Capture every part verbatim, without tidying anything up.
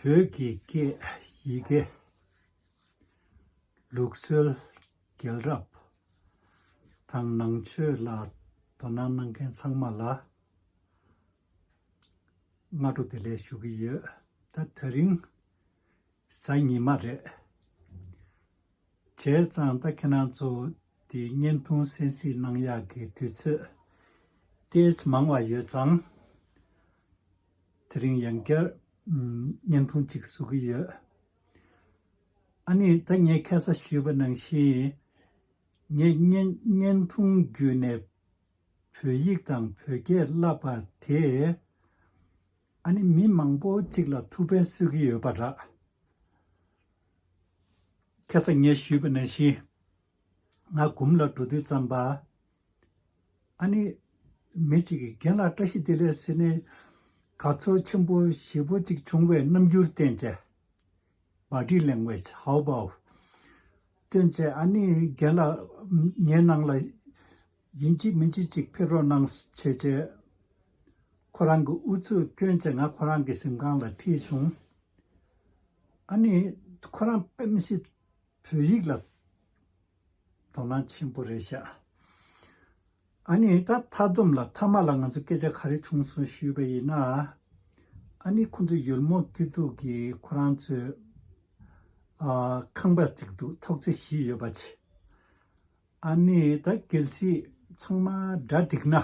བོད་ཀྱི་སྐད་ཡི་གེ། ལུགས་སྲོལ། རྒྱལ་རབས་དང་ནང་ཆོས་ལ་དོ་སྣང་གནང་མཁན་ཚང་མ་ལ་སྔ་དྲོ་བདེ་ལེགས་ཞུ་གི་ཡོད། ད་དེ་རིང་གཟའ་ཉི་མ་རེད། བྱས་ཙང་ད་ཁྱེད་རང་ཚོ་དེ་བརྙན་ཐུང་གསན་གཟིགས་གནང་ཡག་གི་དུས་ཚོད་ཏོག་ཙམ་མང་བ་ཡོད་ཙང་། དེ་རིང་ཡང་བསྐྱར་ཨམ་བརྙན་ཐུང་ཅིག་བཟོ་གི་ཡོད། ཨ་ནི་ད་ངས་ཁ་སང་ཞུས་པ་ནང་བཞིན། ངས་བརྙན་བརྙན་ཐུང་བརྒྱུད་ནས་བོད་ཡིག་དང་བོད་སྐད་བསླབ་པ་དེས་ཨ་ནི་མི་མང་པོ་ཅིག་ལ་ཐུགས་ཕན་གསོས་ཀྱི་ཡོད་པ་འདྲ། ཁ་སང་ངས་ཞུས་པ་ནང་བཞིན། ང་དགུན་ལ་འགྲོ་དུས་ཙམ་པ། ཨ་ནི་མི་གཅིག་གིས་རྒན་ལགས་བཀྲ་ཤིས་བདེ་ལེགས་ཟེར་ནས་དགའ་ཚོར་ཆེན་པོ་ཞེ་པོ་ཅིག་བྱུང་བའི་རྣམ་འགྱུར་བསྟན་བྱས། Body language, how about? བསྟན་བྱས་ཨ་ནི་རྒན་ལགས་ངའི་ནང་ལ་ཡིན་གཅིག་མིན་གཅིག་ཅིག་ཕེབས་རོགས་གནང་བྱས་བྱས། ཁོ་རང་གི་ཨུ་ཚུགས་བསྐྱོན་བྱས་ང་ཁོ་རང་གི་གཟིམ་ཁང་ལ་ཁྲིད་བྱུང་། ཨ་ནི་ཁོ་རང་དཔེ་མི་སྲིད་བོད་ཡིག་ལ་དོ་སྣང་ཆེན་པོ་རེད་ཤག་ཨ་ནི་ད་མཐའ་སྡོམ་ལ་མཐའ་མ་ལ་ང་ཚོ་སྐད་ཆ་ག་རེ་བྱུང་སོང་ཞུས་པ་ཡིན་ན། ཨ་ནི་ཁོ་ཚོ་ཡུལ་མོ་སྐྱིད་སྡུག་གི་ཁོ་རང་ཚོའི་ཨ་ཁང་པ་གཅིག་འདུག་ཐོག་བརྩེགས་བཞི་ཡོད་པ་ཅིག་ཨ་ནི་ད་གལ་སྲིད་ཚང་མ་གྲ་འགྲིག་ན།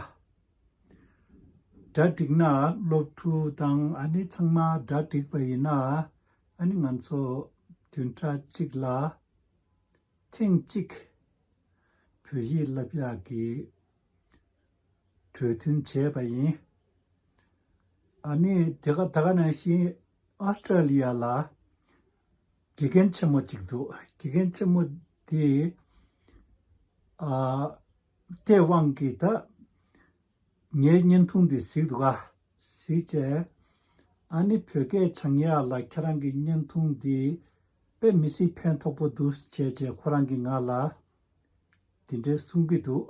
གྲ་འགྲིག་ན་སློབ་ཕྲུག་དང་ཨ་ནི་ཚང་མ་གྲ་འགྲིག་པ་ཡིན་ན། ཨ་ནི་ང་ཚོ་བདུན་ཕྲག་གཅིག་ལ་ཐེངས་གཅིག་བོད་ཡིག་བསླབ་ཡག་གི་གྲོས་མཐུན་བྱས་པ་ཡིན། ཨ་ནི་དེ་ག་ད་ག་ནང་བཞིན་ཨོ་སི་ཀྲ་ལི་ཡ་ལ་དགེ་རྒན་ཆེན་མོ་གཅིག་འདུག་དགེ་རྒན་ཆེན་མོ་དེ་ཨ་དེའི་དབང་གིས་ད་ངའི་བརྙན་ཐུང་འདི་གཟིགས་འདུག་ག་གཟིགས་བྱས། ཨ་ནི་བོད་སྐད་སྦྱང་ཡག་ལ་ཁྱེད་རང་གི་བརྙན་ཐུང་འདི་དཔེ་མི་སྲིད་ཕན་ཐོགས་པོ་འདུག་བྱས་བྱས་ཁོ་རང་གིས་ང་ལ་འདི་འདྲའི་གསུང་གི་འདུག་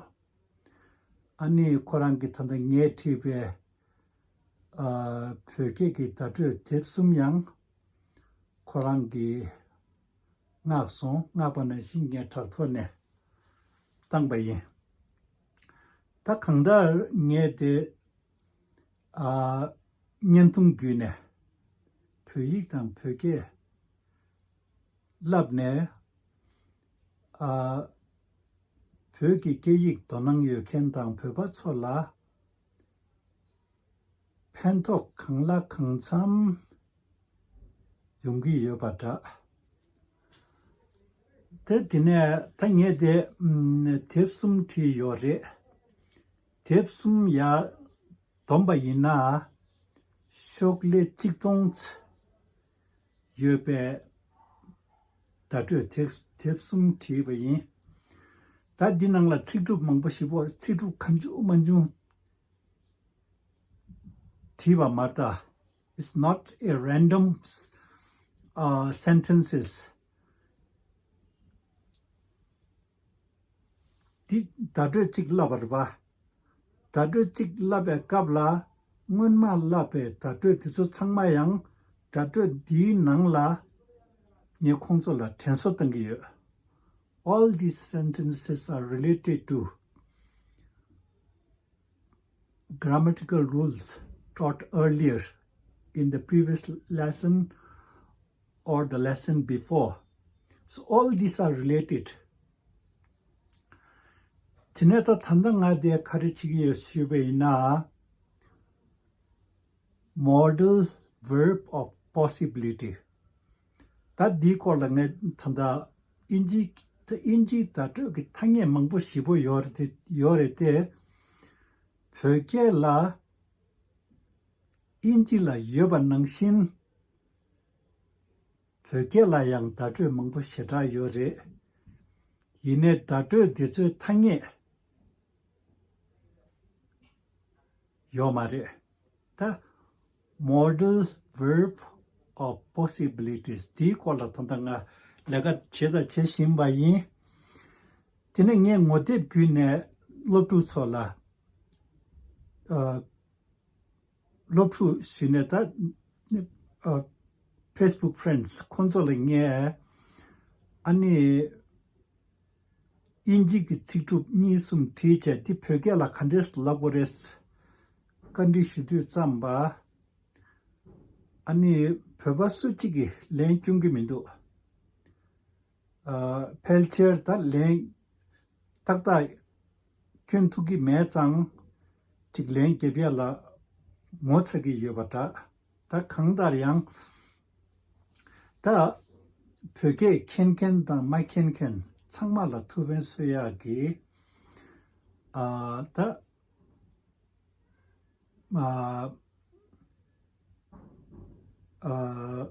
ཨ་ནི་ཁོ་རང་གིས་ད་ལྟ་ངས་བྲིས་པའི་ཨ་བོད་སྐད་ཀྱི་བརྡ་སྤྲོད་དེབ་གསུམ་ཡང་ཁོ་རང་གིས་མངགས་སོང་། མངགས་པ་ནང་བཞིན་ངས་དྲ་ཐོག་ནས་བཏང་པ་ཡིན། ད་གང་ལྟར་ངས་དེ་ཨ་བརྙན་ཐུང་བརྒྱུད་ནས་བོད་ཡིག་དང་བོད་སྐད་བསླབས་ནས། ཨ་བོད་ཀྱི་སྐད་ཡིག་དོ་སྣང་ཡོད་མཁན་དང་བོད་པ་ཚོ་ལ་ཕན་ཐོགས་གང་ལ་གང་འཚམ་ཡོང་གི་ཡོད་པ་འདྲ། དེ་དེ་ནས་ད་ངས་དེ་ཨམ་དེབ་གསུམ་བྲིས་ཡོད་རེད། དེབ་གསུམ་ཡར་བསྡོམས་པ་ཡིན་ན་ཤོག་ལྷེ་གཅིག་སྟོང་ཙམ་ཡོད་པའི་བརྡ་སྤྲོད་དེབ་དེབ་གསུམ་བྲིས་པ་ཡིན། ད་འདི་ནང་ལ་ཚིག་གྲུབ་མང་པོ་ཞིག་པོ་ཚིག་གྲུབ་གང་བྱུང་མང་བྱུང་བྲིས་པ་མ་རེད་ད། It's not a random uh, sentences. འདི་བརྡ་སྤྲོད་གཅིག་བསླབས་པ་རེད་པ། བརྡ་སྤྲོད་གཅིག་བསླབས་པའི་སྐབས་ལ་སྔོན་མ་བསླབས་པའི་བརྡ་སྤྲོད་དེ་ཚོ་ཚང་མ་ཡང་བརྡ་སྤྲོད་འདིའི་ནང་ལ་ངས་ཁོང་ཚོ་ལ་དྲན་གསོ་གཏང་གི་ཡོད། All these sentences are related to grammatical rules taught earlier in the previous lesson or the lesson before. So all these are related. དེ་ནས་ད་ད་ལྟ་ང་དེ་ག་རེ་བྱེད་ཀྱི་ཡོད་ཞུས་པ་ཡིན་ན། Modal verb of possibility. ད་འདིའི་སྐོར་ལ་ངས་ད་ལྟ་ཨིན་ཇི་ད་ཨིན་ཇིའི་བརྡ་སྤྲོད་ཀྱི་ཐ་སྙད་མང་པོ་ཞེ་པོ་ཡོད་རེད་དེ་ཡོད་རེད་དེ། བོད་སྐད་ལ་ཨིན་ཇི་ལ་ཡོད་པ་ནང་བཞིན་བོད་སྐད་ལ་ཡང་བརྡ་སྤྲོད་མང་པོ་ཞེ་དྲག་ཡོད་རེད། ཡིན་ནའི་བརྡ་སྤྲོད་འདི་ཚོའི་ཐ་སྙད་ཡོད་མ་རེད། ད་Modal verb of possibilities དེའི་སྐོར་ལ་ད་ལྟ་ང་ལས་ཀ་བྱེད་དང་བྱེད་བཞིན་པ་ཡིན། དེ་ནས་ངས་ངོ་དེབ་བརྒྱུད་ནས་སློབ་ཕྲུག་ཚོ་ལ་ཨ་སློབ་ཕྲུག་ཞུས་ནས་ད་ཨ་ Facebook friends ཁོང་ཚོ་ལ་ངས་ཨ་ནི་དབྱིན་ཇི་གི་ཚིག་གྲུབ་གཉིས་གསུམ་བྲིས་བྱས་འདི་བོད་སྐད་ལ་ག་འདྲས་ལབ་དགོས་རེད། བཀའ་འདྲི་ཞུ་དུས་ཙམ་པ། ཨ་ནི་བོད་པ་སུ་གཅིག་གིས་ལན་སྐྱོན་གྱི་མི་འདུག་ཨ། ཕལ་ཆེར་ད་ལན་ཏག་ཏག་སྐྱོན་ཐུབ་ཀྱི་མེད་ཙང་ཅིག་ལན་རྒྱབ་ཡ་ལ་ངོ་ཚ་གི་ཡོད་པ་འདྲ། ད་གང་ལྟར་ཡང་ད་བོད་སྐད་མཁྱེན་མཁན་དང་མ་མཁྱེན་མཁན་ཚང་མ་ལ་ཐུགས་ཕན་གསོས་ཡག་གི་ཨ། ད་ཨ། ཨ།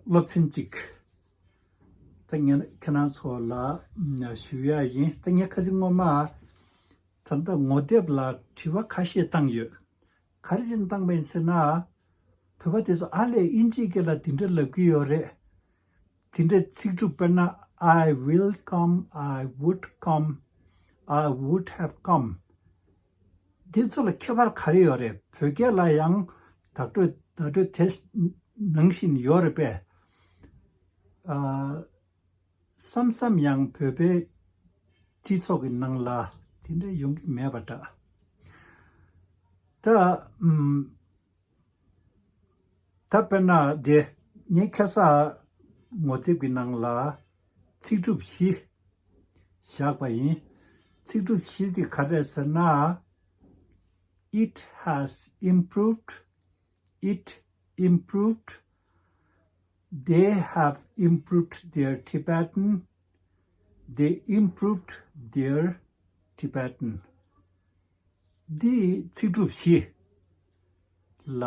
སློབ་ཚན་གཅིག་ད་ངས་ཁྱེད་རང་ཚོ་ལ་ཞུ་ཡ་ཡིན། ད་ངས་ཁ་སང་སྔོན་མ་ད་ལྟ་ངོ་དེབ་ལ་དྲི་བ་ཁ་ཤས་བཏང་ཡོད། ག་རེ་བྱས་ནས་བཏང་པ་ཡིན་ཟེར་ན། བོད་པ་དེ་ཚོ་ཨ་ལས་དབྱིན་ཇིའི་སྐད་ལ་འདི་འདྲ་ལབ་ཀྱི་ཡོད་རེད། དེ་འདྲའི་ཚིག་གྲུབ་དཔེར་ན། I will come, I would come, I would have come. འདི་ཚོ་ལ་ཁྱད་པར་ག་རེ་ཡོད་རེད། བོད་སྐད་ལ་ཡང་བརྡ་སྤྲོད་བརྡ་སྤྲོད་དེ་ནང་བཞིན་ཡོད་རེད་པས། ཨ། བསམ་བསམ་ཡང་བོད་པའི་སྤྱི་ཚོགས་ཀྱི་ནང་ལ་དེ་འདྲ་ཡོང་གི་མེད་པ་འདྲ། ད་ཨམ། ད་དཔེར་ན་དེ་ངས་ཁ་སང་ངོ་དེབ་ཀྱི་ནང་ལ་ཚིག་གྲུབ་བཞི་བཞག་པ་ཡིན། ཚིག་གྲུབ་བཞི་དེ་ག་རེ་ཟེར་ན། It has improved. It improved. They have improved their Tibetan. They improved their Tibetan. འདི་ཚིག་གྲུབ་བཞི་ལ།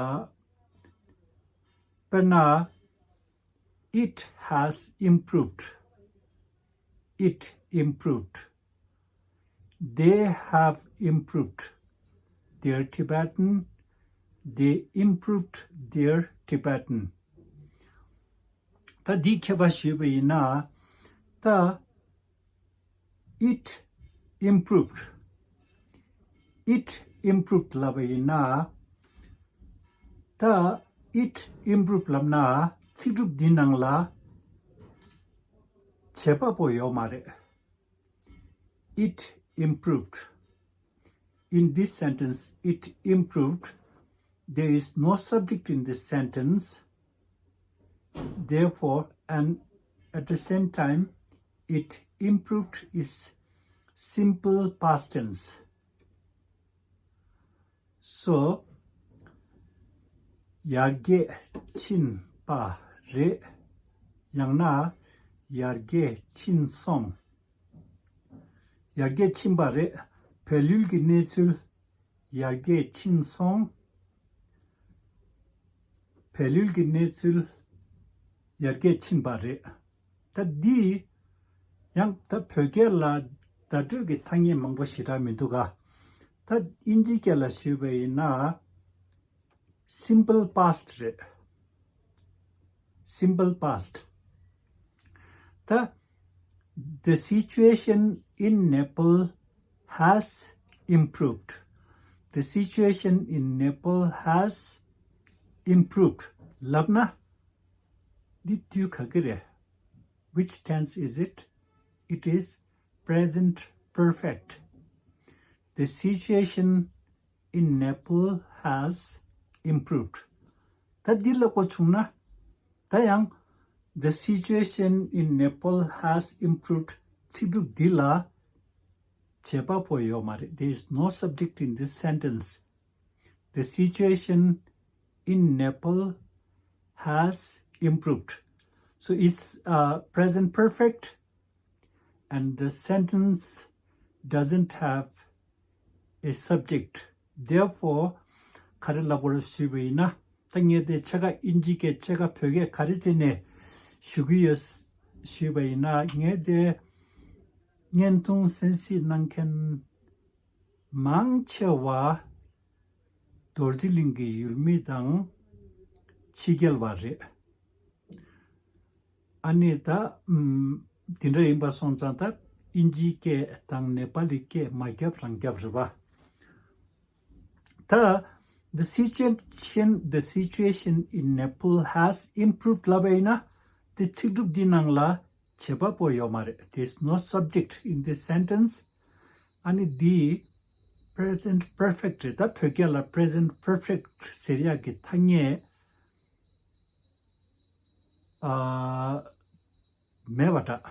དཔེར་ན། It has improved. It improved. They have improved their Tibetan. They improved their Tibetan. ད་འདི་ཁྱད་པར་ཞུས་པ་ཡིན་ན། ད་It improved. It improved ལབ་པ་ཡིན་ན། ད་it improved ལབ་ན་ཚིག་གྲུབ་འདི་ནང་ལ་བྱེད་པ་པོ་ཡོད་མ་རེད། It improved. In this sentence, it improved. There is no subject in this sentence. Therefore, and at the same time, it improved is simple past tense. So, ཡར་རྒྱས་ཕྱིན་པ་རེད། ཡང་ན་ཡར་རྒྱས་ཕྱིན་སོང་། ཡར་རྒྱས་ཕྱིན་པ་རེད། བལ་ཡུལ་གྱི་གནས་ཚུལ་ཡར་རྒྱས་ཕྱིན་སོང་། བལ་ཡུལ་གྱི་གནས་ཚུལ་ཡར་རྒྱས་ཕྱིན་པ་རེད། ད་འདི་ཡང་ད་བོད་སྐད་ལ་བརྡ་སྤྲོད་ཀྱི་ཐ་སྙད་མང་པོ་ཞེ་དྲག་མི་འདུག་ག་ད་དབྱིན་ཇིའི་སྐད་ལ་ཞུས་པ་ཡིན་ན། simple past རེད། simple past. ད། The situation in Nepal has improved. The situation in Nepal has improved. ལབ་ན། འདི་དུས་ག་གི་རེད། Which tense is it? It is present perfect. The situation in Nepal has improved. ད་འདི་ལབ་དགོས་བྱུང་ན། ད་ཡང་the situation in Nepal has improved ཚིག་གྲུབ་འདི་ལ་བྱེད་པ་པོ་ཡོད་མ་རེད། There is no subject in this sentence. The situation in Nepal has improved. So it's uh, present perfect. And the sentence doesn't have a subject. Therefore, ག་རེ་ལབ་དགོས་རེད་ཞུས་པ་ཡིན་ན། ད་ངས་དེ་ཕྱེད་ཀ་དབྱིན་ཇི་སྐད་ཕྱེད་ཀ་བོད་སྐད་ག་རེ་བྱས་ནས་ཞུ་གི་ཡོད་ཞུས་པ་ཡིན་ན། ངས་དེ་བརྙན་ཐུང་གསན་གཟིགས་གནང་མཁན་མང་ཆེ་བ་རྡོར་གཅིག་གླིང་གི་ཡུལ་མི་དང་ཕྱི་རྒྱལ་བ་རེད། ཨ་ནི་ད་ཨམ། དེ་འདྲ་ཡིན་པ་སོང་ཙང་ད་དབྱིན་ཇིའི་སྐད་དང་ནེ་པ་ལི་སྐད་མ་རྒྱབ་རང་རྒྱབ་རེད་པ། ད་the situation, the situation in Nepal has improved ལབ་པ་ཡིན་ན། དེ་ཚིག་གྲུབ་འདི་ནང་ལ་བྱེད་པ་པོ་ཡོད་མ་རེད། There is no subject in this sentence. ཨ་ནི་འདི་present perfect རེད། ད་བོད་སྐད་ལ་present perfect ཟེར་ཡག་གི་ཐ་སྙད་ཨ་མེད་པ་འདྲ།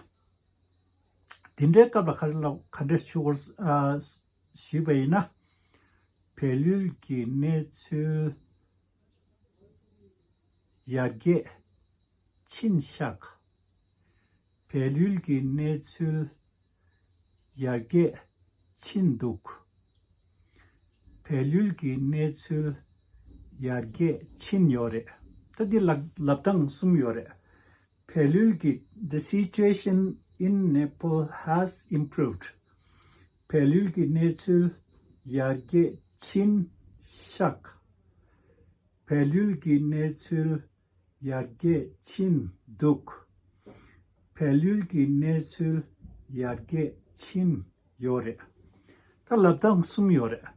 དེ་འདྲའི་སྐབས་ལ་ག་རེ་ལབ་ག་འདྲས་ཞུ་དགོས་ཨ་ཞུས་པ་ཡིན་ན། བལ་ཡུལ་གྱི་གནས་ཚུལ་ཡར་རྒྱས་ཕྱིན་ཤག་བལ་ཡུལ་གྱི་གནས་ཚུལ་ཡར་རྒྱས་ཕྱིན་འདུག་བལ་ཡུལ་གྱི་གནས་ཚུལ་ཡར་རྒྱས་ཕྱིན་ཡོད་རེད། ད་འདི་ལབ་ལབ་སྟངས་གསུམ་ཡོད་རེད། བལ་ཡུལ་གྱི the situation in Nepal has improved. བལ་ཡུལ་གྱི་གནས་ཚུལ་ཡར་རྒྱས་ཕྱིན་ཤག་བལ་ཡུལ་གྱི་གནས་ཚུལ་ཡར་རྒྱས་ཕྱིན་འདུག་བལ་ཡུལ་གྱི་གནས་ཚུལ་ཡར་རྒྱས་ཕྱིན་ཡོད་རེད། ད་ལབ་སྟངས་གསུམ་ཡོད་རེད།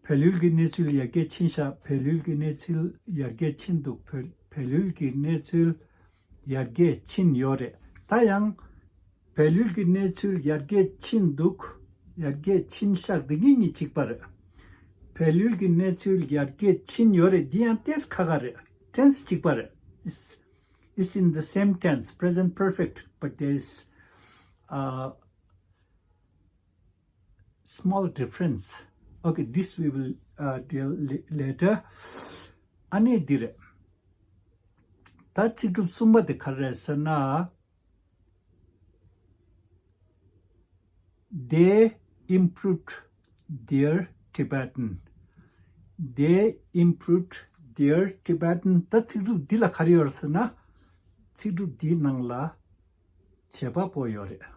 བལ་ཡུལ་གྱི་གནས་ཚུལ་ཡར་རྒྱས་ཕྱིན་ཤག་བལ་ཡུལ་གྱི་གནས་ཚུལ་ཡར་རྒྱས་ཕྱིན་འདུག་བལ་བལ་ཡུལ་གྱི་གནས་ཚུལ་ཡར་རྒྱས་ཕྱིན་ཡོད་རེད། ད་ཡང་བལ་ཡུལ་གྱི་གནས་ཚུལ་ཡར་རྒྱས་ཕྱིན་འདུག་ཡར་རྒྱས་ཕྱིན་ཤག་འདི་གཉིས་གཉིས་གཅིག་པ་རེད། བལ་ཡུལ་གྱི་གནས་ཚུལ་ཡར་རྒྱས་ཕྱིན་ཡོད་རེད། འདི་ཡང་ཏེས་ཁ་ཁ་རེད། ཏེན་སི་གཅིག་པ་རེད། It's, it's in the same tense, present perfect, but there is uh, small difference. Okay, this we will uh, deal li- later. ཨ་ནི་འདི་རེད། ད་ཚིག་གྲུབ་གསུམ་པ་དེ་ག་རེ་རེད་ཟེར་ན། They improved their Tibetan. They improved their Tibetan. ད་ཚིག་གྲུབ་འདི་ལ་ག་རེ་ཡོད་རེད་ཟེར་ན། ཚིག་གྲུབ་འདིའི་ནང་ལ་བྱེད་པ་པོ་ཡོད་རེད།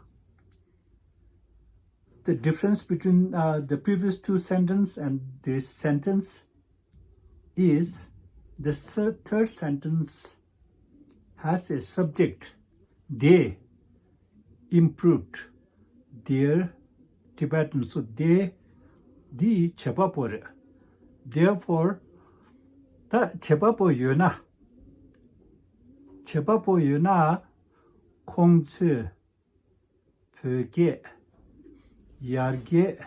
The difference between uh, the previous two sentence and this sentence is the se- third sentence has a subject. They improved their Tibetan. So they འདི་བྱེད་པ་པོ་རེད། Therefore ད་བྱེད་པ་པོ་ཡོད་ན། བྱེད་པ་པོ་ཡོད་ན། ཁོང་ཚོས་བོད་སྐད་ཡར་རྒྱས།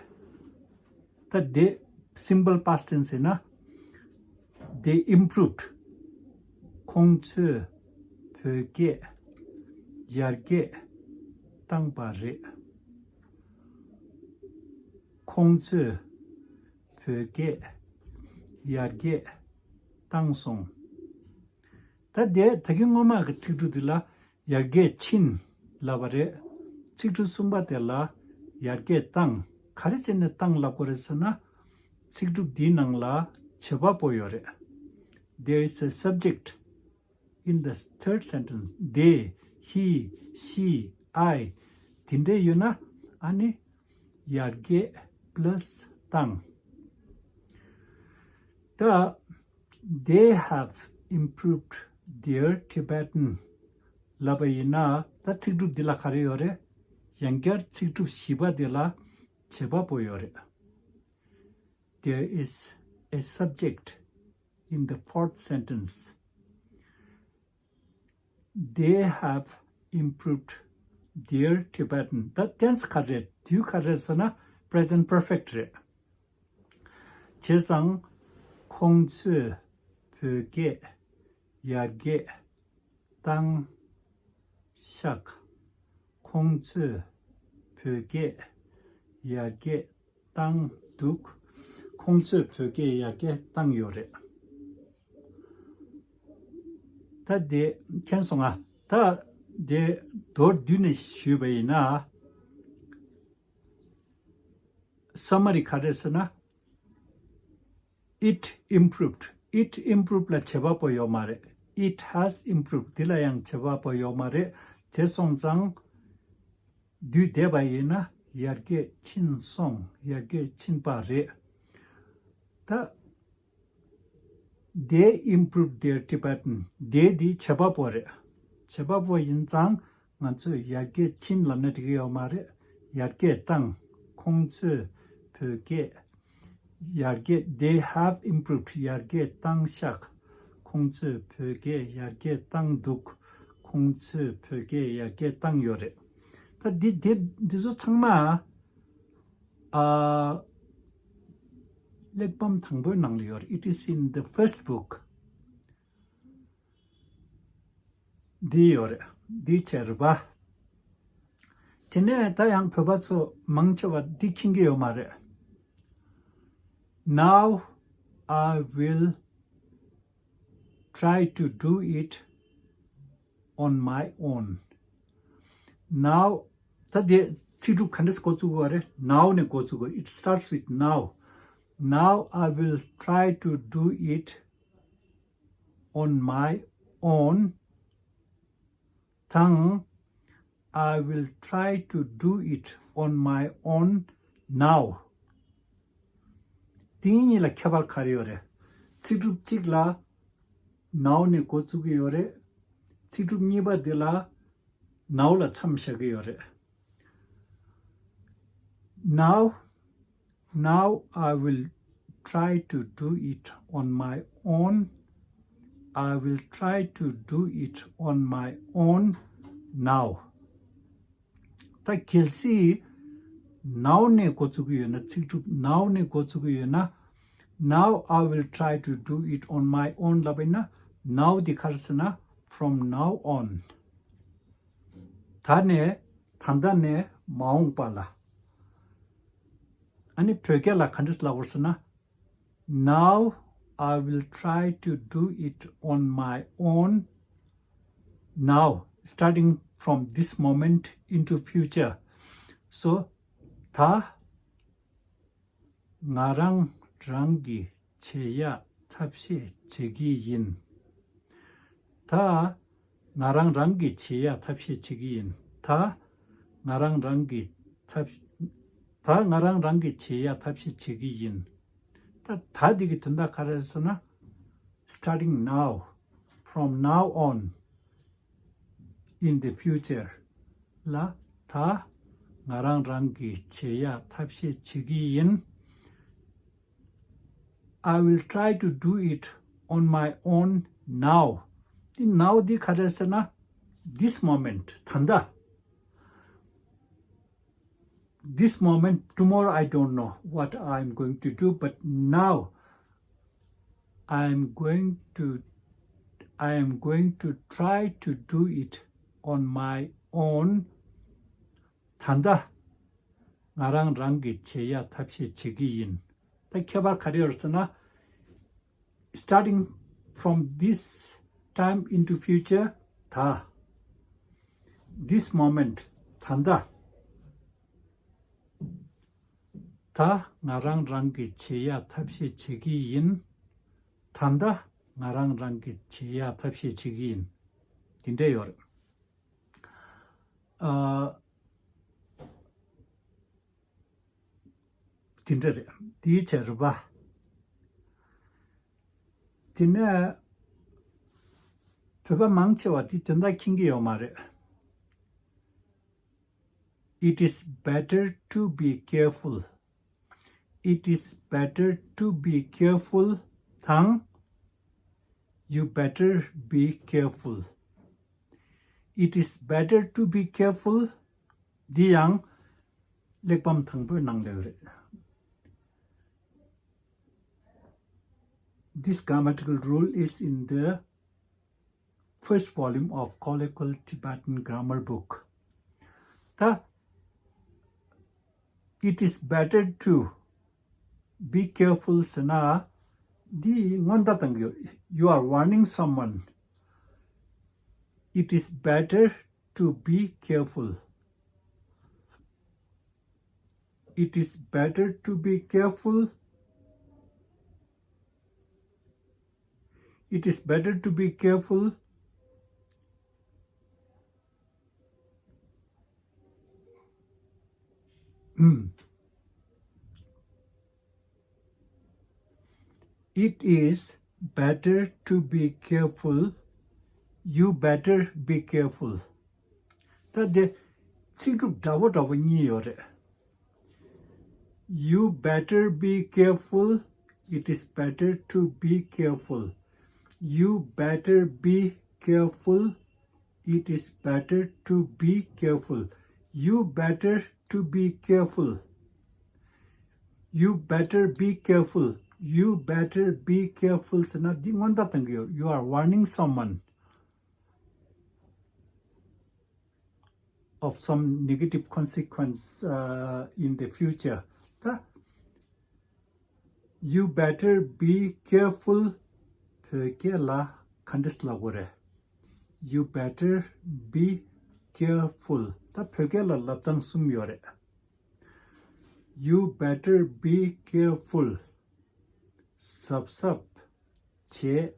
ད་དེ་simple past tense ཡིན་ན། They improved. ཁོང་ཚོས་བོད་སྐད་ཡར་རྒྱས་བཏང་པ་རེད། ཁོང་ཚོས་བོད་སྐད་ཡར་རྒྱས་བཏང་སོང་། ད་དེ་ད་གིན་སྔོན་མ་གི་ཚིག་གྲུབ་འདི་ལ་ཡར་རྒྱས་ཕྱིན་ལབ་པ་རེད། ཚིག་གྲུབ་གསུམ་པ་དེ་ལ་ཡར་རྒྱས་བཏང་། ག་རེ་བྱས་ནས་བཏང་ལབ་དགོས་རེད་ཟེར་ན། ཚིག་གྲུབ་འདིའི་ནང་ལ་བྱེད་པ་པོ་ཡོད་རེད། There is a subject in the third sentence. They, he, she, I དེ་འདྲ་ཡོད་ན། ཨ་ནི་ཡར་རྒྱས་པ་ལས་བཏང་། ད་They have improved their Tibetan ལབ་པ་ཡིན་ན། ད་ཚིག་གྲུབ་འདི་ལ་ག་རེ་ཡོད་རེད། ཡང་བསྐྱར་ཚིག་གྲུབ་བཞི་པ་དེ་ལ་བྱེད་པ་པོ་ཡོད་རེད། There is a subject in the fourth sentence. They have improved their Tibetan. ད་ཏེན་སི་ག་རེ་རེད། དུས་ག་རེ་རེད་ཟེར་ན་present perfect རེད། བྱས་ཙང་ཁོང་ཚོས་བོད་སྐད་ཡར་རྒྱས་བཏང་ཤག་ཁོང་ཚོས་བོད་སྐད་ཡར་རྒྱས་བཏང་འདུག་ཁོང་ཚོས་བོད་སྐད་ཡར་རྒྱས་བཏང་ཡོད་རེད། ད་དེ་མཁྱེན་སོང་ང་། ད་དེ་མདོར་བསྡུས་ནས་ཞུས་པ་ཡིན་ན། སམ་མ་རི་ག་རེ་ཟེར་ན། It improved. It improved ལ་བྱེད་པ་པོ་ཡོད་མ་རེད། It has improved འདི་ལ་ཡང་བྱེད་པ་པོ་ཡོད་མ་རེད། དེ་སོང་ཙང་། དུས་འདས་པ་ཡིན་ན་ཡར་རྒྱས་ཕྱིན་སོང་། ཡར་རྒྱས་ཕྱིན་པ་རེད། ད་They improved their Tibetan. They འདི་བྱེད་པ་པོ་རེད། བྱེད་པ་པོ་ཡིན་ཙང་ང་ཚོས་ཡར་རྒྱས་ཕྱིན་ལབ་ན་འགྲིག་གི་ཡོད་མ་རེད། ཡར་རྒྱས་བཏང་། ཁོང་ཚོས་བོད་སྐད་ཡར་རྒྱས། They have improved. ཡར་རྒྱས་བཏང་ཤག་ཁོང་ཚོས་བོད་སྐད་ཡར་རྒྱས་བཏང་འདུག་ཁོང་ཚོས་བོད་སྐད་ཡར་རྒྱས་བཏང་ཡོད་རེད། ད་འདི་འདི་འདི་ཚོ་ཚང་མ་ཨ། གླེགས་བམ་དང་པོའི་ནང་ལ་ཡོད་རེད། It is in the first book. འདི་ཡོད་རེད། འདི་བྱས་རེད་པ། དེ་ནས་ད་ཡང་བོད་པ་ཚོ་མང་ཆེ་བ་འདི་མཁྱེན་གྱི་ཡོད་མ་རེད། Now I will try to do it on my own. Now ད་དེ་ཚིག་གྲུབ་ག་འདྲས་འགོ་བཙུགས་དགོས་རེད། Now ནས་འགོ་བཙུགས་དགོས། It starts with now. Now I will try to do it on my own. དང་I will try to do it on my own now. དེ་གཉིས་ལ་ཁྱད་པར་ག་རེ་ཡོད་རེད། ཚིག་གྲུབ་གཅིག་ལ་now ནས་འགོ་བཙུགས་ཀྱི་ཡོད་རེད། ཚིག་གྲུབ་གཉིས་པ་འདི་ལ་now ལ་མཚམས་བཞག་གི་ཡོད་རེད། Now, now I will try to do it on my own. I will try to do it on my own now. ད་གལ་སྲིད་now ནས་འགོ་བཙུགས་ཀྱི་ཡོད་ན། ཚིག་གྲུབ་now ནས་འགོ་བཙུགས་ཀྱི་ཡོད་ན། Now I will try to do it on my own ལབ་པ་ཡིན་ན། Now འདི་ག་རེ་ཟེར་ན། From now on. ད་ནས་ད་ལྟ་ནས་མ་འོངས་པ་ལ། ཨ་ནི་བོད་སྐད་ལ་ག་འདྲས་ལབ་དགོས་ཟེར་ན། Now I will try to do it on my own. Now, starting from this moment into future. So, ད་ང་རང་རང་གི་བྱེད་ཡག་ཐབས་ཤེས་བྱེད་ཀྱི་ཡིན། ད་ང་རང་རང་གི་བྱེད་ཡག་ཐབས་ཤེས་བྱེད་ཀྱི་ཡིན། ད་ང་རང་རང་གི་ཐབས། ད་ང་རང་རང་གི་བྱེད་ཡག་ཐབས་ཤེས་བྱེད་ཀྱི་ཡིན། ད་ད་འདི་གི་དོན་དག་ག་རེ་ཟེར་ན། Starting now, from now on, in the future ལ་ད་ང་རང་རང་གི་བྱེད་ཡག་ཐབས་ཤེས་བྱེད་ཀྱི་ཡིན། I will try to do it on my own now. འདི་now འདི་ག་རེ་ཟེར་ན། This moment, ད་ལྟ། This moment, tomorrow I don't know what I'm going to do, but now I am going to, I am going to try to do it on my own. ད་ལྟ་ང་རང་རང་གི་བྱེད་ཡག་ཐབས་ཤེས་བྱེད་ཀྱི་ཡིན། ད་ཁྱད་པར་ག་རེ་ཡོད་ཟེར་ན། Starting from this time into future, ད། This moment, ད་ལྟ། ད་ང་རང་རང་གི་བྱེད་ཡག་ཐབས་ཤེས་བྱེད་ཀྱི་ཡིན། ད་ལྟ་ང་རང་རང་གི་བྱེད་ཡག་ཐབས་ཤེས་བྱེད་ཀྱི་ཡིན། དེ་འདྲ་ཡོད་རེད། ཨ། དེ་འདྲ་རེད། དེའི་ཕྱིར་བ། དེ་ནས་བོད་པ་མང་ཆེ་བ་དེ་དོན་དག་མཁྱེན་གྱི་ཡོད་མ་རེད། It is better to be careful. It is better to be careful དང་། You better be careful. It is better to be careful. འདི་ཡང་གླེགས་བམ་དང་པོའི་ནང་ལ་ཡོད་རེད། This grammatical rule is in the first volume of Colloquial Tibetan Grammar book. ད་It is better to be careful ཟེར་ན། འདི་སྔོན་བརྡ་བཏང་གི་ཡོད། You are warning someone. It is better to be careful. It is better to be careful. It is better to be careful. It is better to be careful. You better be careful. ད་དེ་ཚིག་གྲུབ་འདྲ་བོ་འདྲ་བོ་གཉིས་ཡོད་རེད། You better be careful. It is better to be careful. You better be careful. It is better to be careful. You better to be careful. You better be careful. You better be careful. ཟེར་ན་འདི་སྔོན་བརྡ་གཏོང་གི་ཡོད། You are warning someone of some negative consequence, uh, in the future. ད། You better be careful. བོད་སྐད་ལ་ག་འདྲས་ལབ་དགོས་རེད། You better be careful. ད་བོད་སྐད་ལ་ལབ་སྟངས་གསུམ་ཡོད་རེད། You better be careful. གཟབ་གཟབ་བྱེད་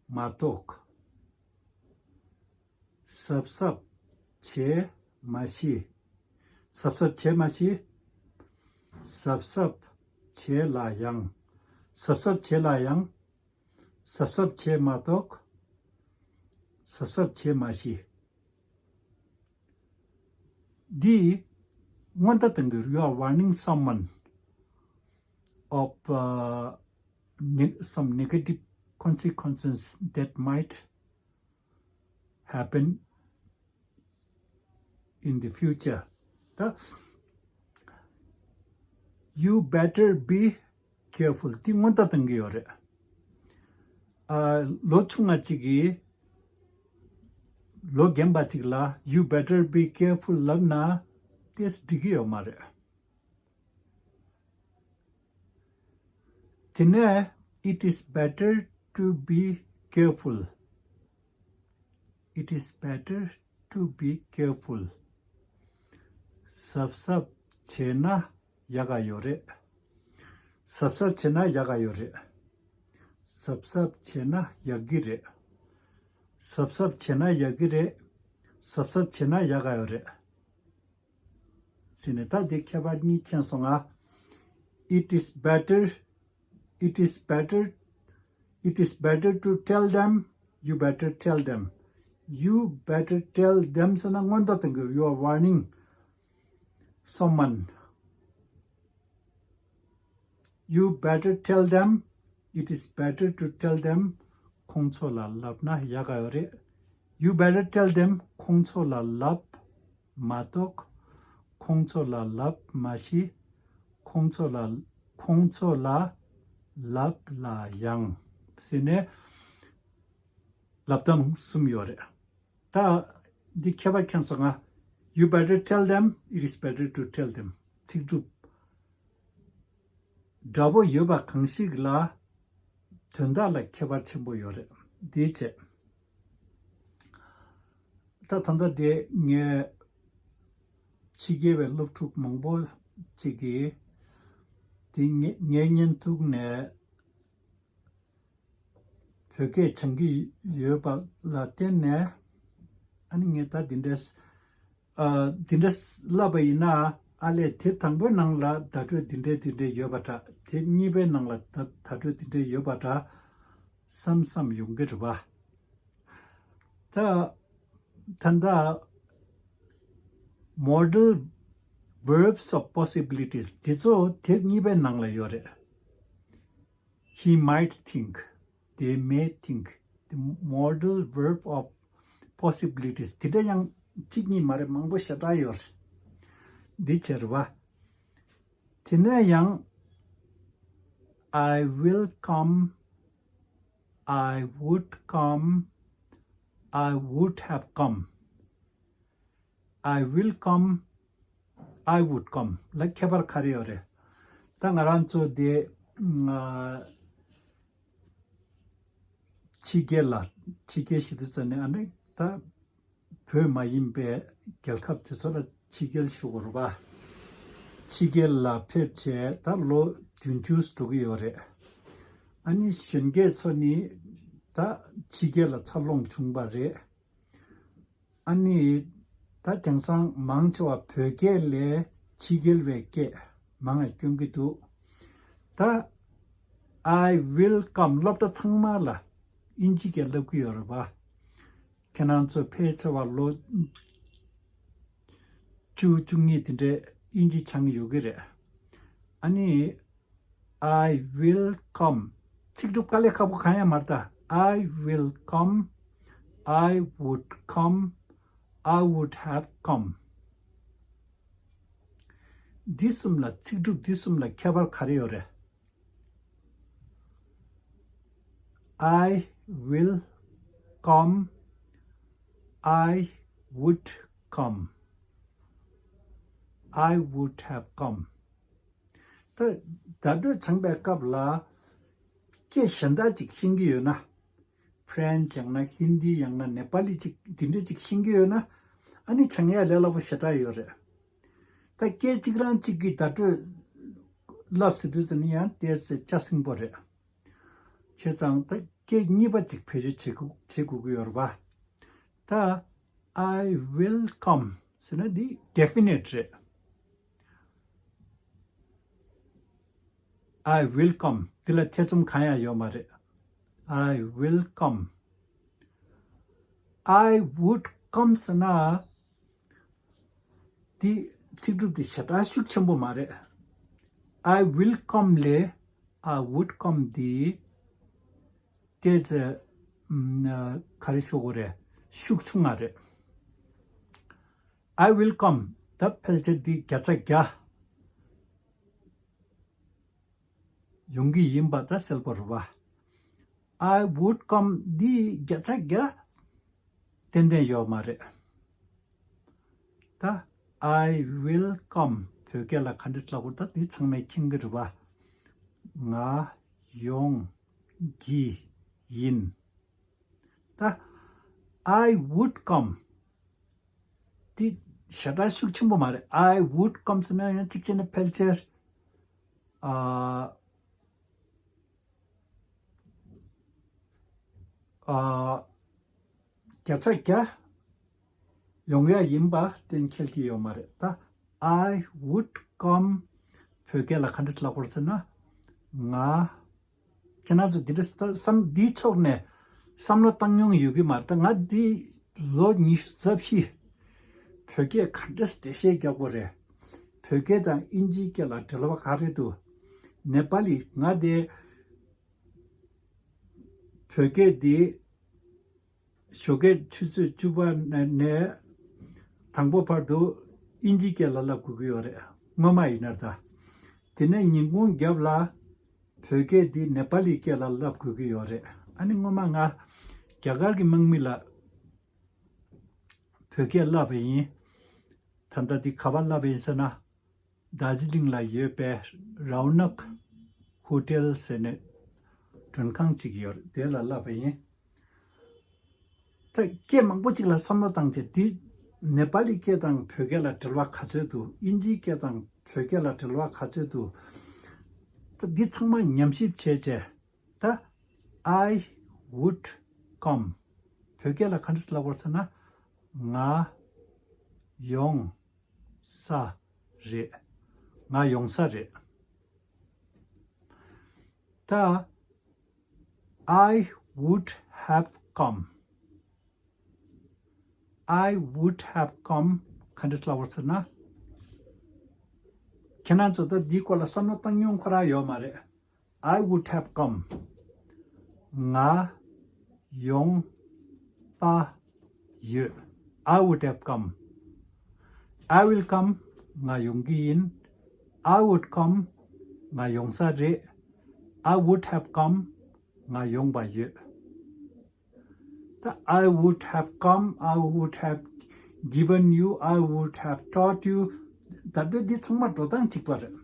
མ་གཏོགས། གཟབ་གཟབ་བྱེད་མ་ཤེས། གཟབ་གཟབ་བྱེད་མ་ཤེས། གཟབ་གཟབ་བྱེད་ལ་ཡང་། གཟབ་གཟབ་བྱེད་ལ་ཡང་། གཟབ་གཟབ་བྱེད་མ་གཏོགས། གཟབ་གཟབ་བྱེད་མ་ཤེས། འདི་སྔོན་བརྡ་གཏོང་གི་ཡོད། You are warning someone of, uh, ne- some negative consequences that might happen in the future. ད། You better be careful. འདི་སྔོན་བརྡ་གཏོང་གི་ཡོད་རེད། ཨ། ལོ་ཆུང་བ་གཅིག་གིས་ལོ་རྒན་པ་གཅིག་ལ་You better be careful ལབ་ན་ཏོག་ཙམ་འགྲིག་གི་ཡོད་མ་རེད། དེ་ནས། It is better to be careful. It is better to be careful. གཟབ་གཟབ་བྱས་ན་ཡག་ག་ཡོད་རེད། གཟབ་གཟབ་བྱས་ན་ཡག་ག་ཡོད་རེད། གཟབ་གཟབ་བྱས་ན་ཡག་གི་རེད། གཟབ་གཟབ་བྱས་ན་ཡག་གི་རེད། གཟབ་གཟབ་བྱས་ན་ཡག་ག་ཡོད་རེད། ཟེར་ནས་ད་འདི་ཁྱད་པར་གཉིས་མཁྱེན་སོང་ང་། It is better, it is better, it is better to tell them. You better tell them. You better tell them ཟེར་ན་སྔོན་བརྡ་གཏོང་གི། You are warning someone. You better tell them. It is better to tell them. ཁོང་ཚོ་ལ་ལབ་ན་ཡག་ག་ཡོད་རེད། You better tell them. ཁོང་ཚོ་ལ་ལབ་མ་གཏོགས། ཁོང་ཚོ་ལ་ལབ་མ་ཤེས། ཁོང་ཚོ་ལ། ཁོང་ཚོ་ལ་ལབ་ལ་ཡང་། ཟེར་ནས་ལབ་སྟངས་གསུམ་ཡོད་རེད། ད་འདི་ཁྱད་པར་མཁྱེན་སོང་ང་། You better tell them. It is better to tell them. ཚིག་གྲུབ་འདྲ་པོ་ཡོད་པ་གང་ཞིག་ལ་དོན་དག་ལ་ཁྱད་པར་ཆེན་པོ་ཡོད་རེད། འདིའི་ཆེད། ད་ད་ལྟ་དེ་ངས་ཕྱི་རྒྱལ་བའི་སློབ་ཕྲུག་མང་པོ་ཅིག་གིས་དེ་ངའི་ངའི་བརྙན་ཐུང་ནས་བོད་སྐད་སྦྱང་གི་ཡོད་པ་ལ་བརྟེན་ནས། ཨ་ནི་ངས་ད་འདི་འདྲས། ཨ། འདི་འདྲས་ལབ་པ་ཡིན་ན། ཨ་ལས་དེབ་དང་པོའི་ནང་ལ་བརྡ་སྤྲོད་འདི་འདྲས་འདི་འདྲས་ཡོད་པ་འདྲ། དེབ་གཉིས་པའི་ནང་ལ་ད་བརྡ་སྤྲོད་འདི་འདྲས་ཡོད་པ་འདྲ་བསམ་བསམ་ཡོང་གི་རེད་པ། ད་ད་ལྟ་modal verbs of possibilities འདི་ཚོ་དེབ་གཉིས་པའི་ནང་ལ་ཡོད་རེད། He might think. They may think. The modal verb of possibilities. དེ་འདྲ་ཡང་གཅིག་གཉིས་མ་རེད། མང་པོ་ཞེ་དྲག་ཡོད་རེད། འདི་བྱེད་རེད་པ། དེ་ནས་ཡང་། I will come. I would come. I would have come. I will come. I would come. ལ་ཁྱད་པར་ག་རེ་ཡོད་རེད། ད་ང་རང་ཚོ་དེ། ཕྱི་རྒྱལ་ལ། ཕྱི་རྒྱལ་ཞེས་དུས་ཙམ་ནས་ཨ་ནི་ད་བོད་མ་ཡིན་པའི་རྒྱལ་ཁབ་དེ་ཚོ་ལ་ཕྱི་རྒྱལ་ཞུ་དགོས་རེད་པ། ཕྱི་རྒྱལ་ལ་ཕེབས་བྱས་ད་ལོ་བདུན་ཅུ་འགྲོ་གི་ཡོད་རེད། ཨ་ནི་གཞོན་སྐྱེས་ཚོ་ནི་ད་ཕྱི་རྒྱལ་ལ་འཚར་ལོངས་བྱུང་བ་རེད། ཨ་ནི་ད་དེང་སང་མང་ཆེ་བ་བོད་སྐད་ལས་ཕྱི་རྒྱལ་བའི་སྐད་མང་ང་སྐྱོན་གྱི་འདུག་ད་I will come སློབ་གྲྭ་ཚང་མ་ལ་དབྱིན་ཇི་སྐད་སློབ་ཀྱི་ཡོད་རེད་པ། ཁྱེད་རང་ཚོ་ཕལ་ཆེ་བ་ལོ་བཅུ་བཅུ་གཉིས་དེ་འདྲའི་དབྱིན་ཇི་སྦྱང་ཡོད་ཀྱི་རེད། ཨ་ནི། I will come. ཚིག་གྲུབ་དཀའ་ལས་ཁག་པོ་གང་ཡང་མ་རེད་ད། I will come, I would come, I would have come. འདི་གསུམ་ལ་ཚིག་གྲུབ་འདི་གསུམ་ལ་ཁྱད་པར་ག་རེ་ཡོད་རེད། I will come, I would come, I would have come. ད་བརྡ་སྤྲོད་སྦྱངས་པའི་སྐབས་ལ་སྐད་གཞན་དག་ཅིག་ཤེས་ཀྱི་ཡོད་ན། French ཡང་ན་Hindi ཡང་ན་ནེ་པ་ལི་ཅིག་འདི་འདྲ་ཅིག་ཤེས་ཀྱི་ཡོད་ན། ཨ་ནི་སྦྱང་ཡ་ལས་སླ་པོ་ཞེ་དྲག་ཡོད་རེད། ད་སྐད་གཅིག་རང་གཅིག་གིས་བརྡ་སྤྲོད་ལབ་ཟེར་དུས་ཙམ་ནི་ཡང་ཏོག་ཙམ་ཅ་སིང་པོ་རེད། བྱས་ཙང་ད་སྐད་གཉིས་པ་ཅིག་བེད་སྤྱོད་བྱེད་དགོས་བྱེད་དགོས་ཀྱི་ཡོད་རེད་པ། ད་I will come ཟེར་ན་འདི་definite རེད། I will come འདི་ལ་ཐེ་ཚོམ་གང་ཡང་ཡོད་མ་རེད། I will come, I would come ཟེར་ན། འདི་ཚིག་གྲུབ་འདི་ཞེ་དྲག་ཤུགས་ཆེན་པོ་མ་རེད། I will come ལས་I would come འདི་ཏོག་ཙམ་ག་རེ་ཞུ་དགོས་རེད། ཤུགས་ཆུང་ང་རེད། I will come ད་ཕལ་ཆེར་འདི་བརྒྱ་ཆ་བརྒྱ་ཡོང་གི་ཡིན་པ་ད་གསལ་པོ་རེད་པ། I would come འདི་བརྒྱ་ཆ་བརྒྱ་ཏན་ཏན་ཡོད་མ་རེད། ད་I will come བོད་སྐད་ལ་ག་འདྲ་ལབ་དགོས་ད་འདི་ཚང་མས་མཁྱེན་གྱི་རེད་པ། ང་ཡོང་གི་ཡིན། ད་I would come འདི་ཞེ་དྲག་ཤུགས་ཆེན་པོ་མ་རེད། I would come ཟེར་ན་ཡང་གཅིག་བྱས་ན་ཕལ་ཆེར་ཨ་ཨ་བརྒྱ་ཆ་བརྒྱ་ཡོང་ཡ་ཡིན་པ་གཏན་འཁེལ་གྱི་ཡོད་མ་རེད། ད་I would come བོད་སྐད་ལ་ག་འདྲ་ལབ་དགོས་ཟེར་ན། ང་ཁྱེད་རང་ཚོ་འདི་འདྲ་བསམ་འདིའི་ཕྱོགས་ནས་བསམ་བློ་བཏང་མྱོང་ཡོད་ཀྱི་མ་རེད། ད་ང་འདི་ལོ་ཉི་ཤུ་རྩ་བཞི་བོད་སྐད་ག་འདྲ་འགྲེལ་བཤད་རྒྱག་དགོས་རེད། བོད་སྐད་དང་དབྱིན་ཇིའི་སྐད་ལ་འབྲེལ་བ་ག་རེ་འདུག་ནེ་པ་ལི་ང་དེ་བོད་སྐད་འདི་ཞོགས་ཀའི་ཆུ་ཚོད་བཅུ་པ་ནས་ནས་དང་པོ་བར་དུ་དབྱིན་ཇིའི་སྐད་ལ་བསླབ་དགོས་ཀྱི་ཡོད་རེད། སྔོན་མ་ཡིན་ན་ད། དེ་ནས་ཉིན་གུང་རྒྱབ་ལ་བོད་སྐད་འདི་ནེ་པ་ལིའི་སྐད་ལ་བསླབ་དགོས་ཀྱི་ཡོད་རེད། ཨ་ནི་སྔོན་མ་ང་རྒྱ་གར་གྱི་དམག་མི་ལ་བོད་སྐད་བསླབ་པ་ཡིན། ད་ལྟ་འདི་ག་པར་བསླབ་པ་ཡིན་ཟེར་ན། རྡོ་རྗེ་གླིང་ལ་ཡོད་པའི་རའོ་ནག་ཧོ་ཊེལ་ཟེར་ནས་མགྲོན་ཁང་ཅིག་ཡོད་རེད། དེ་ལ་བསླབ་པ་ཡིན། ད་སྐད་མང་པོ་ཅིག་ལ་བསམ་བློ་བཏང་བྱས་འདི་ནེ་པ་ལི་སྐད་དང་བོད་སྐད་ལ་འབྲེལ་བ་ག་ཚོད་འདུག་དབྱིན་ཇིའི་སྐད་དང་བོད་སྐད་ལ་འབྲེལ་བ་ག་ཚོད་འདུག་ད་འདི་ཚང་མ་ཉམས་ཞིབ་བྱས་བྱས། ད་I would come བོད་སྐད་ལ་ག་འདྲ་ལབ་དགོས་ཟེར་ན། ང་ཡོང་ས་རེད། ང་ཡོང་ས་རེད། ད་I would have come, I would have come ག་འདྲ་ལབ་དགོས་ཟེར་ན། ཁྱེད་རང་ཚོ་ད་འདིའི་སྐོར་ལ་བསམ་བློ་བཏང་མྱོང་ཁོ་རང་ཡོད་མ་རེད། I would have come. ང་ཡོང་པ་ཡོད། I would have come. I will come. ང་ཡོང་གི་ཡིན། I would come. ང་ཡོང་ས་རེད། I would have come. ང་ཡོང་པ་ཡོད། ད་I would have come, I would have given you, I would have taught you. ད་ལྟ་འདི་ཚང་མ་འགྲོ་སྟངས་གཅིག་པ་རེད།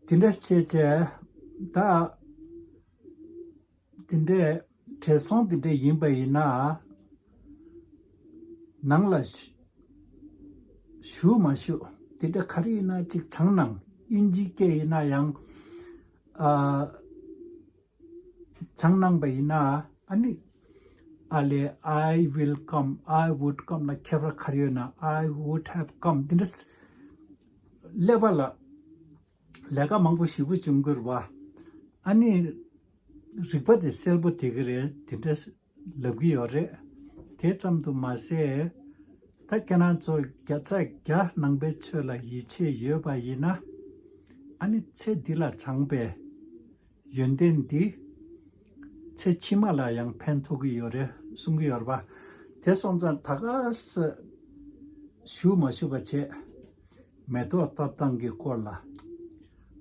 དེ་འདྲ་བྱས་བྱས་ད་དེ་འདྲའི་བགྲེས་སོང་དེ་འདྲ་ཡིན་པ་ཡིན་ན། ནང་ལ་བཞུགས་མ་བཞུགས་དེ་འདྲ་ག་རེ་ཡིན་ན་གཅིག་སྦྱངས་གནང་། དབྱིན་ཇིའི་སྐད་ཡིན་ན་ཡང་ཨ། སྦྱངས་གནང་པ་ཡིན་ན་ཨ་ནི་ཨ་ལས་I will come, I would come ལ་ཁྱད་པར་ག་རེ་ཡོད་ན། I would have come འདི་འདྲ་ཀླད་པ་ལ་ལས་ཀ་མང་པོ་ཞེ་པོ་བྱུང་གི་རེད་པ། ཨ་ནི་རིག་པ་དེ་གསལ་པོ་བསྡད་ཀྱི་རེད། དེ་འདྲ་ལབ་ཀྱི་ཡོད་རེད། དེ་ཙམ་དུ་མ་ཟད། ད་ཁྱེད་རང་ཚོ་བརྒྱ་ཆ་བརྒྱ་ནང་པའི་ཆོས་ལ་ཡིད་ཆེས་ཡོད་པ་ཡིན་ན། ཨ་ནི་ཚེ་འདི་ལ་སྦྱངས་པའི་ཡོན་ཏན་འདི་ ཚེ་ཕྱི་མ་ལ་ཡང་ཕན་ཐོགས་ཀྱི་ཡོད་རེད་གསུང་གི་ཡོད་རེད་པ། དེ་སོང་ཙང་ད་ག་ས་ཞུ་མ་ཞུ་བ་བྱས། མེ་ཏོག་བཏབ་སྟངས་ཀྱི་སྐོར་ལ།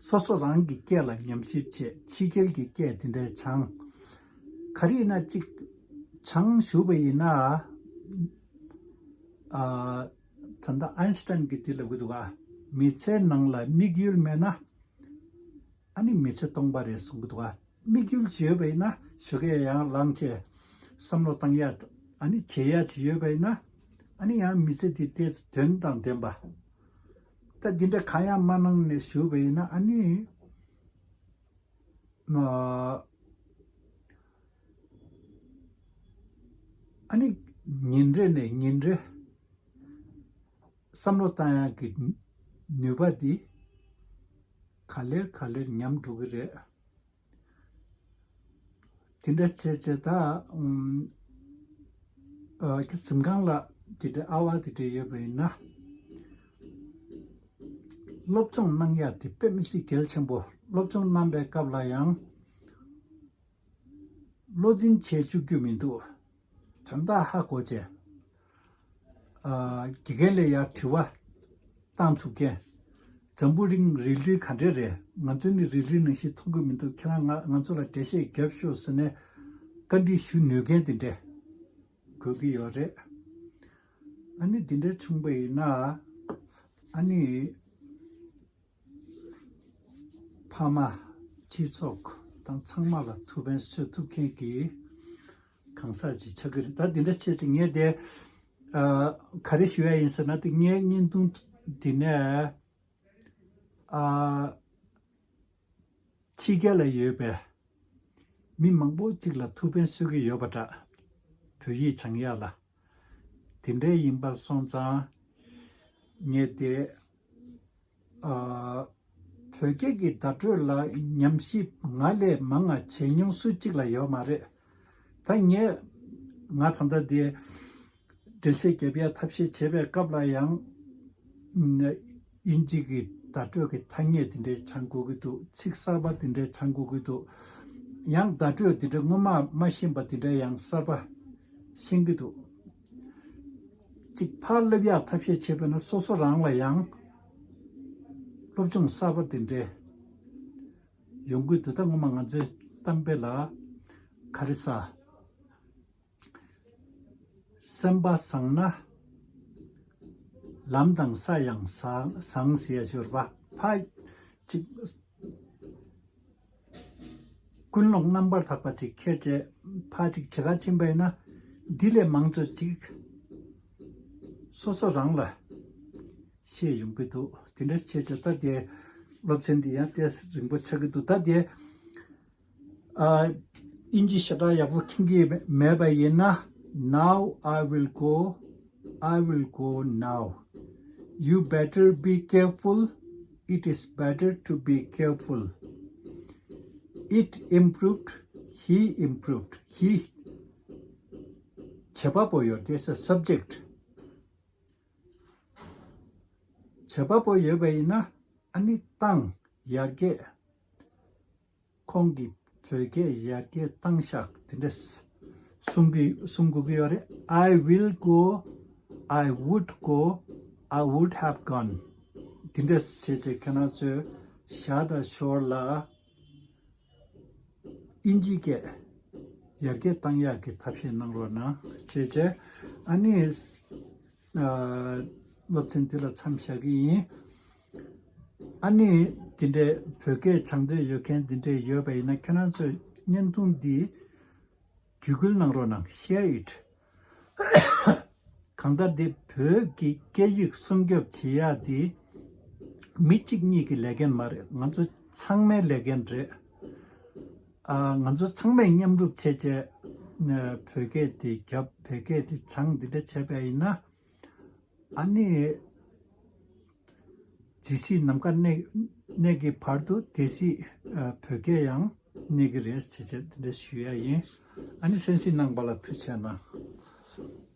སོ་སོ་རང་གི་སྐད་ལ་ཉམས་ཞིབ་བྱས། ཕྱི་རྒྱལ་གྱི་སྐད་དེ་འདྲའི་སྦྱང་། ག་རེ་ཡིན་ན་གཅིག་སྦྱང་ཞུ་བ་ཡིན་ན། ཨ། ད་ལྟ་ཨའིན་སི་ཊན་གྱིས་དེ་ལབ་ཀྱི་འདུག་ག་མི་ཚེའི་ནང་ལ་དམིགས་ཡུལ་མེད་ན། ཨ་ནི་མི་ཚེ་སྟོང་པ་རེད་གསུང་གི་འདུག་ག་དམིགས་ཡུལ་ཅིག་ཡོད་པ་ཡིན་ན་ཞོགས་ཀས་ཡར་ལངས་བྱས་བསམ་བློ་བཏང་ཡ། ཨ་ནི་བྱེད་ཡ་ཅིག་ཡོད་པ་ཡིན་ན། ཨ་ནི་ཡང་མི་ཚེ་འདི་ཏོག་ཙམ་དོན་དང་ལྡན་པ། ད་འདི་འདྲ་གང་ཡང་མ་གནང་ནས་བཞུགས་པ་ཡིན་ན། ཨ་ནི། ཨ་ནི་ཉིན་རེ་ནས་ཉིན་རེ་བསམ་བློ་བཏང་ཡག་གི་ནུས་པ་འདི་ག་ལེར་ག་ལེར་ཉམས་འགྲོ་གི་རེད། དེ་འདྲ་བྱས་བྱས་ད། ཨ། གཟིམ་ཁང་ལ་དེ་འདྲ་ཨ་ཝ་དེ་འདྲ་ཡོད་པ་ཡིན་ན། སློབ་སྦྱོང་གནང་ཡ་དེ་དཔེ་མི་སྲིད་གལ་ཆེན་པོ། སློབ་སྦྱོང་གནང་པའི་སྐབས་ལ་ཡང་བློ་འཛིན་བྱེད་བཅུག་རྒྱུ་མི་འདུག་དོན་དག་ཧ་གོ་བྱས། ཨ། དགེ་རྒན་ལ་ཡར་དྲི་བ་བཏང་ཐུབ་མཁན། འཛམ་བུ་གླིང་རིལ་རིལ་ག་འདྲས་རེད། ང་ཚོ་ནི་རིལ་རིལ་ནང་བཞིན་མཐོང་གི་མི་འདུག་ཁྱེད་རང་ང་ང་ཚོ་ལ་འགྲེལ་བཤད་རྒྱབ་ཤོག་ཟེར་ནས་བཀའ་འདྲི་ཞུ་ནུས་མཁན་དེ་འདྲས་དགོས་ཀྱི་ཡོད་རེད། ཨ་ནི་དེ་འདྲས་བྱུང་པ་ཡིན་ན། ཨ་ནི། ཕ་མ། སྤྱི་ཚོགས་དང་ཚང་མ་ལ་ཐུགས་ཕན་གསོས་ཐུབ་མཁན་གྱི་གང་ཟག་ཅིག་ཆགས་ཀྱི་རེད། ད་འདི་འདྲ་བྱས་ཅིག་ངས་དེ། ཨ། ག་རེ་ཞུ་ཡ་ཡིན་ཟེར་ན། དེ་ངའི་བརྙན་ཐུང་འདི་ནས། ཨ། ཕྱི་རྒྱལ་ལ་ཡོད་པའི་མི་མང་པོ་ཅིག་ལ་ཐུགས་ཕན་གསོས་ཀྱི་ཡོད་པ་འདྲ། བོད་ཡིག་སྦྱང་ཡ་ལ། དེ་འདྲའི་ཡིན་པ་སོང་ཙང་། ངས་དེ། ཨ། བོད་སྐད་ཀྱི་བརྡ་སྤྲོད་ལ་ཉམས་ཞིབ་ང་ལས་མང་ང་བྱེད་མྱོང་སུ་གཅིག་ལ་ཡོད་མ་རེད། ད་ངས། ང་ད་ལྟ་དེ་འགྲེལ་བཤད་རྒྱབ་ཡ་ཐབས་ཤེས་བྱེད་པའི་སྐབས་ལ་ཡང་། ཨིན་ཇི་གི་བརྡ་སྤྲོད་ཀྱི་ཐ་སྙད་དེ་འདྲའི་སྦྱང་དགོས་ཀྱི་འདུག་ཚིག་གསར་པ་དེ་འདྲའི་སྦྱང་དགོས་ཀྱི་འདུག་ཡང་བརྡ་སྤྲོད་དེ་འདྲ་སྔོན་མ་མ་ཤེས་པ་དེ་འདྲ་ཡང་གསར་པ་ཤེས་ཀྱི་འདུག་གཅིག་ཕར་སླེབས་ཡག་ཐབས་ཤེས་བྱས་པ་ན་སོ་སོ་རང་ལ་ཡང་སློབ་སྦྱོང་གསར་པ་དེ་འདྲའི་ཡོང་གི་འདུག་ད་ངོ་མ་ང་ཚོའི་གཏམ་དཔེ་ལ་ག་རེ་ཟ། སེམས་པ་བཟང་ན་ལམ་དང་ས་ཡང་བཟང་བཟང་ཟེར་ཡ་ཞོར་བ་ཕ་གཅིག་ཀུན་སློང་རྣམ་པར་དག་པ་ཅིག་ཁྱེར་བྱས་ཕ་ཅིག་བྱེད་ག་ཕྱིན་པ་ཡིན་ན། འདི་ལས་མང་ཚོད་ཅིག་སོ་སོ་རང་ལ་ཤེས་ཡོང་གི་འདུག་དེ་འདྲ་བྱས་བྱས་ད་དེ་སློབ་ཚན་འདི་ཡང་ཏོག་ཙམ་རིང་པོ་ཆགས་ཀྱི་འདུག་ད་དེ། ཨ། དབྱིན་ཇི་ཞེ་དྲག་ཡག་པོ་མཁྱེན་གྱི་མེད་པ་ཡིན་ན། Now I will go, I will go now. You better be careful. It is better to be careful. It improved, he improved. He བྱེད་པ་པོ་ཡོད། There's a subject. བྱེད་པ་པོ་ཡོད་པ་ཡིན་ན། ཨ་ནི་བཏང་ཡར་རྒྱས། ཁོང་གིས་བོད་སྐད་ཡར་རྒྱས་བཏང་ཤག་དེ་འདྲ་གསུང་གི་གསུང་དགོས་ཀྱི་ཡོད་རེད། I will go, I would go, I would have gone. དེ་འདྲ་བྱས་བྱས་ཁྱེད་རང་ཚོས་ཞར་དང་ཞོར་ལ་དབྱིན་ཇིའི་སྐད་ཡར་རྒྱས་བཏང་ཡག་གི་ཐབས་ཤེས་གནང་རོགས་གནང་བྱས་བྱས། ཨ་ནི། ཨ། སློབ་ཚན་འདི་ལ་མཚམས་བཞག་གི་ཡིན། ཨ་ནི་འདི་འདྲའི་བོད་སྐད་སྦྱང་འདོད་ཡོད་མཁན་འདི་འདྲའི་ཡོད་པ་ཡིན་ན། ཁྱེད་རང་ཚོས་བརྙན་ཐུང་འདི་བརྒྱུད་སྐུལ་གནང་རོགས་གནང་། Share it. གང་ལྟར་འདི་བོད་ཀྱི་སྐད་ཡིག་སྲུང་སྐྱོབ་བྱེད་ཡག་འདི་མི་གཅིག་གཉིས་ཀྱི་ལས་འགན་མ་རེད། ང་ཚོ་ཚང་མའི་ལས་འགན་རེད། ཨ། ང་ཚོ་ཚང་མས་མཉམ་རུབ་བྱས་བྱས་བོད་སྐད་འདི་རྒྱབ། བོད་སྐད་འདི་སྦྱང་། འདི་འདྲ་བྱས་པ་ཡིན་ན། ཨ་ནི། ཇི་སྲིད་ནམ་མཁའ་གནས་གནས་ཀྱི་བར་དུ་དེ་སྲིད་ཨ་བོད་སྐད་ཡང་གནས་ཀྱི་རེད་ཅེས་བྱས་དེ་འདྲ་ཞུ་ཡ་ཡིན། ཨ་ནི་གསན་གཟིགས་གནང་བ་ལ་ཐུགས་རྗེ་གནང་།